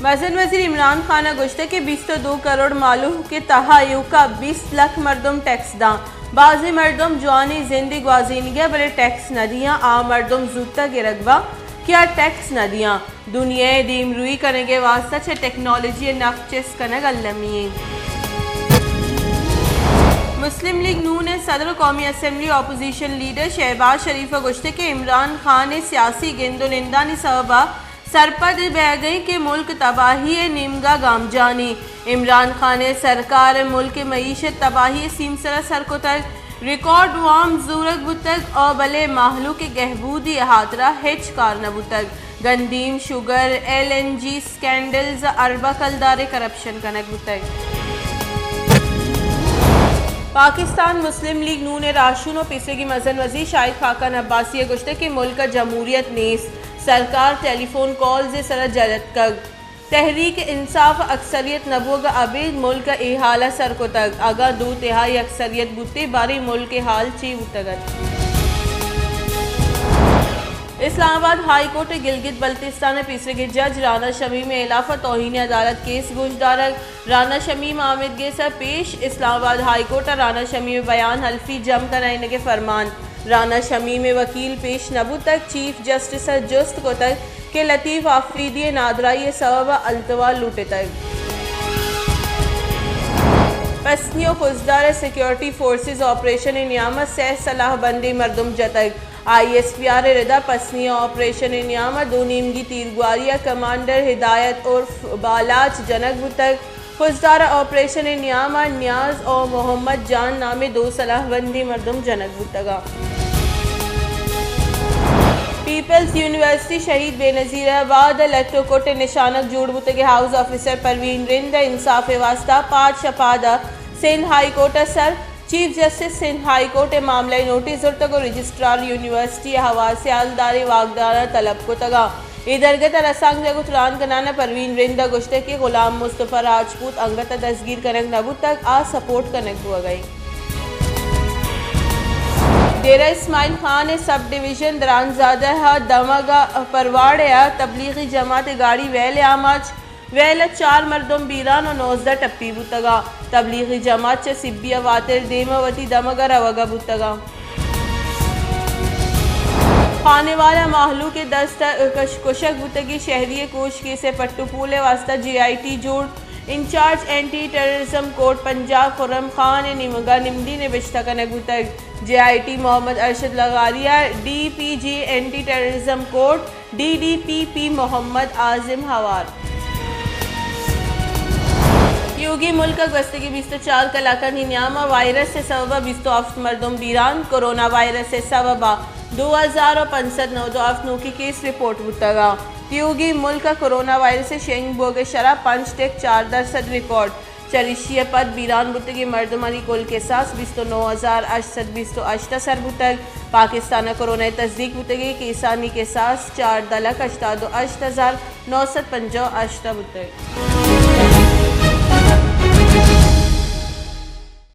مزن وزیر عمران خان ءَ گوشتگ کہ بیست ءُ دو کروڑ مہلوک ءِ تہا ایوکا بیست لکھ مردم ٹیکس داں۔ بازیں مردم جوانیں زندے گوازینگ ءَ بلے ٹیکس نہ دیاں۔ آ مردم زوتہ گرگ باں کہ آ ٹیکس نہ دیاں۔ دنیا ءِ دیمروئی کنگ ءِ واستہ چہ ٹیکنالوجی ءِ نپ چست کنگ المی ایں۔ مسلم لیگ نون ءِ صدر ءُ قومی اسمبلی اپوزیشن لیڈر شہباز شریف ءَ گوشتگ کہ عمران خان ءِ سیاسی گند ءُ نندانی سبب ءَ سرپد بئیگ ءَ ایں کہ ملک تباہی ءِ نیمگ ءَ گامجن ایں۔ عمران خان ءِ سرکار ءَ ملک ءِ معیشت تباہی ءِ سیمسر ءَ سر کتگ، ریکارڈ وام زورگ بوتگ ءُ بلے مہلوک ءِ گہبودی ءِ ہاترا ہچ کار نہ بوتگ۔ گندیم، sugar, L N G scandals ءَ ارباں کلدار ءِ کرپشن کنگ بوتگ۔ پاکستان مسلم لیگ نون ءِ راہشون ءُ پیسریگیں مزن وزیر شاہد خاقان عباسی ءَ گوشتگ کہ ملک ءَ جمہوریت نیست، سرکار ٹیلی فون کالز ءِ سرا جل اتکگ۔ تحریک انصاف ءِ اکثریت نہ بوگ ءَ ابید ملک ءَ اے حال ءَ سر کتگ۔ اگاں دو تہائی اکثریت بوتیں، باریں ملک ءِ حال چے بوتگ ات؟ اسلام آباد ہائی کورٹ ءِ گلگت بلتستان ءِ پیسریگیں جج رانا شمیم ءِ ہلاف ءَ توہین عدالت کیس گوشدارگ۔ رانا شمیم آمید گس ءَ پیش۔ اسلام آباد ہائی کورٹ ءَ رانا شمیم ءِ بیان حلفی جم کنائینگ ءِ فرمان۔ رانا شمیم ءِ وکیل پیش نہ بوتگ، چیف جسٹس ءَ جست کتگ کہ لطیف آفریدی ءِ نادراہی ءِ سبب ءَ التوا لوٹتگ۔ پسنی ءُ خضدار ءَ سیکورٹی فورسز آپریشن ءِ نیام ءَ سئے سلاہ بندیں مردم جتگ۔ آئی ایس پی آر ءِ ردا پسنی ءَ آپریشن ءِ نیام ءَ دو نیمگی تیرگواری ءَ کمانڈر ہدایت عرف بالاچ جنگ بوتگ۔ خضدار ءَ آپریشن ءِ نیام ءَ نیاز ءُ محمد جان نامیں دو سلاہ بندیں مردم جنگ بوتگ اَنت۔ پیپلز یونیورسٹی شہید بے نظیر آباد ءِ لٹ ءُ کٹ ءِ نشانگ جوڑ بوتگیں ہاؤس آفیسر پروین رند ءَ انصاف ءِ واستہ پاد شہ پاد ءَ سندھ ہائی کورٹ ءَ سر chief justice Sindh high court ءَ معاملہ ءِ نوٹس زرتگ ءُ رجسٹرار یونیورسٹی ءِ ہوار سیالداریں واکدار ءَ طلب کتگ اَنت۔ اے درگت ءَ رسانکدگ ءُ تران کنان ءَ پروین رند ءَ گوشتگ کہ غلام مصطفی راجپوت انگت ءَ دزگیر کنگ نہ بوتگ، آ سپورٹ کنگ بوگ ءَ اِنت۔ ڈیرہ اسماعیل خان ءِ سب ڈویژن درانزادہ ءِ دمگ ءَ پرواڑہ ءَ تبلیغی جماعت ءِ گاڑی ویل ءِ آماچ، ویل ءَ چار مردم بیران ءُ نوزدہ ٹپی بوتگ اَنت۔ تبلیغی جماعت چہ سبی ءَ واتر دیم ءَ وتی دمگ ءَ روگ ءَ بوتگ اَنت۔ خانوال ءِ مہلوک ءِ دست ءَ کش-، کشگ بوتگیں شہری ءِ کوش کیس ءِ پٹ ءُ پول ءِ واستہ جے آئی ٹی جوڑ، incharge anti terrorism court Punjab Khurram Khan ءِ نیمگ ءَ نمدی نبشتہ کنگ بوتگ۔ J I T Muhammad Arshad لغاری ءَ D P G anti terrorism court, D D P P Muhammad Azim ہوار۔ تیوگیں ملک ءَ گوستگیں بیست ءُ چار کلاکانی نیام ءَ وائرس ءِ سبب ءَ بیست ءُ ہفت مردم بیران، کرونا وائرس ءِ سبب ءَ دو ہزار ءُ پنچ سد نود ءُ ہفت نوکیں کیس رپورٹ بوتگ اَنت۔ تیوگیں ملک ءَ کرونا وائرس ءِ شنگ بوگ ءِ شرح پنچ ٹک چاردہ سد ریکارڈ۔ چریشی ءَ پد بیران بوتگیں مردمانی کل کساس بیست ءُ نو ہزار ہشت سد بیست ءُ ہشت ءَ سر بوتگ۔ پاکستان ءَ کرونا ءِ تصدیق بوتگیں کیسانی کساس چاردہ لکھ ہشتاد ءُ ہشت ہزار نو سد پنجاہ ءُ ہشت ءَ بوتگ۔